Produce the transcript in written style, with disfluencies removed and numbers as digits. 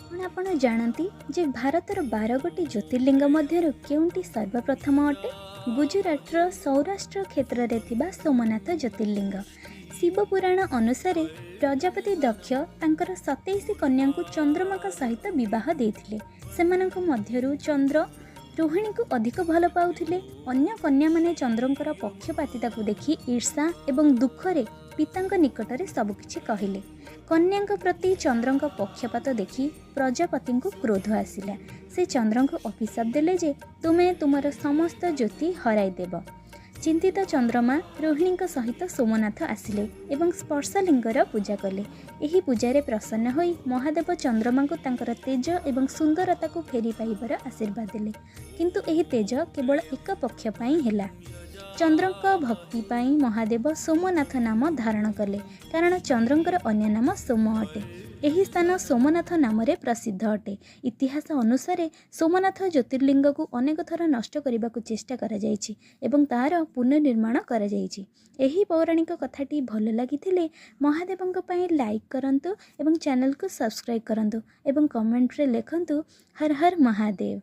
କ'ଣ ଆପଣ ଜାଣନ୍ତି ଯେ ଭାରତର 12 ଗୋଟି ଜ୍ୟୋତିର୍ଲିଙ୍ଗ ମଧ୍ୟରୁ କେଉଁଟି ସର୍ବପ୍ରଥମ ଅଟେ? ଗୁଜୁରାଟର ସୌରାଷ୍ଟ୍ର କ୍ଷେତ୍ରରେ ଥିବା ସୋମନାଥ ଜ୍ୟୋତିର୍ଲିଙ୍ଗ। ଶିବପୁରାଣ ଅନୁସାରେ ପ୍ରଜାପତି ଦକ୍ଷ ତାଙ୍କର 27 କନ୍ୟାଙ୍କୁ ଚନ୍ଦ୍ରମାଙ୍କ ସହିତ ବିବାହ ଦେଇଥିଲେ। ସେମାନଙ୍କ ମଧ୍ୟରୁ ଚନ୍ଦ୍ର ରୋହିଣୀକୁ ଅଧିକ ଭଲ ପାଉଥିଲେ। ଅନ୍ୟ କନ୍ୟାମାନେ ଚନ୍ଦ୍ରଙ୍କର ପକ୍ଷପାତିତାକୁ ଦେଖି ଈର୍ଷା ଏବଂ ଦୁଃଖରେ ପିତାଙ୍କ ନିକଟରେ ସବୁକିଛି କହିଲେ। କନ୍ୟାଙ୍କ ପ୍ରତି ଚନ୍ଦ୍ରଙ୍କ ପକ୍ଷପାତ ଦେଖି ପ୍ରଜାପତିଙ୍କୁ କ୍ରୋଧ ଆସିଲା। ସେ ଚନ୍ଦ୍ରଙ୍କୁ ଅଭିଶାପ ଦେଲେ ଯେ ତୁମେ ତୁମର ସମସ୍ତ ଜ୍ୟୋତି ହରାଇଦେବ। ଚିନ୍ତିତ ଚନ୍ଦ୍ରମା ରୋହିଣୀଙ୍କ ସହିତ ସୋମନାଥ ଆସିଲେ ଏବଂ ସ୍ପର୍ଶଲିଙ୍ଗର ପୂଜା କଲେ। ଏହି ପୂଜାରେ ପ୍ରସନ୍ନ ହୋଇ ମହାଦେବ ଚନ୍ଦ୍ରମାଙ୍କୁ ତାଙ୍କର ତେଜ ଏବଂ ସୁନ୍ଦରତାକୁ ଫେରି ପାଇବାର ଆଶୀର୍ବାଦ ଦେଲେ। କିନ୍ତୁ ଏହି ତେଜ କେବଳ ଏକ ପକ୍ଷ ପାଇଁ ହେଲା। ଚନ୍ଦ୍ରଙ୍କ ଭକ୍ତି ପାଇଁ ମହାଦେବ ସୋମନାଥ ନାମ ଧାରଣ କଲେ, କାରଣ ଚନ୍ଦ୍ରଙ୍କର ଅନ୍ୟ ନାମ ସୋମ ଅଟେ। ଏହି ସ୍ଥାନ ସୋମନାଥ ନାମରେ ପ୍ରସିଦ୍ଧ ଅଟେ। ଇତିହାସ ଅନୁସାରେ ସୋମନାଥ ଜ୍ୟୋତିର୍ଲିଙ୍ଗକୁ ଅନେକ ଥର ନଷ୍ଟ କରିବାକୁ ଚେଷ୍ଟା କରାଯାଇଛି ଏବଂ ତା'ର ପୁନର୍ନିର୍ମାଣ କରାଯାଇଛି। ଏହି ପୌରାଣିକ କଥାଟି ଭଲ ଲାଗିଥିଲେ ମହାଦେବଙ୍କ ପାଇଁ ଲାଇକ୍ କରନ୍ତୁ ଏବଂ ଚ୍ୟାନେଲକୁ ସବସ୍କ୍ରାଇବ୍ କରନ୍ତୁ ଏବଂ କମେଣ୍ଟରେ ଲେଖନ୍ତୁ, ହର ହର ମହାଦେବ।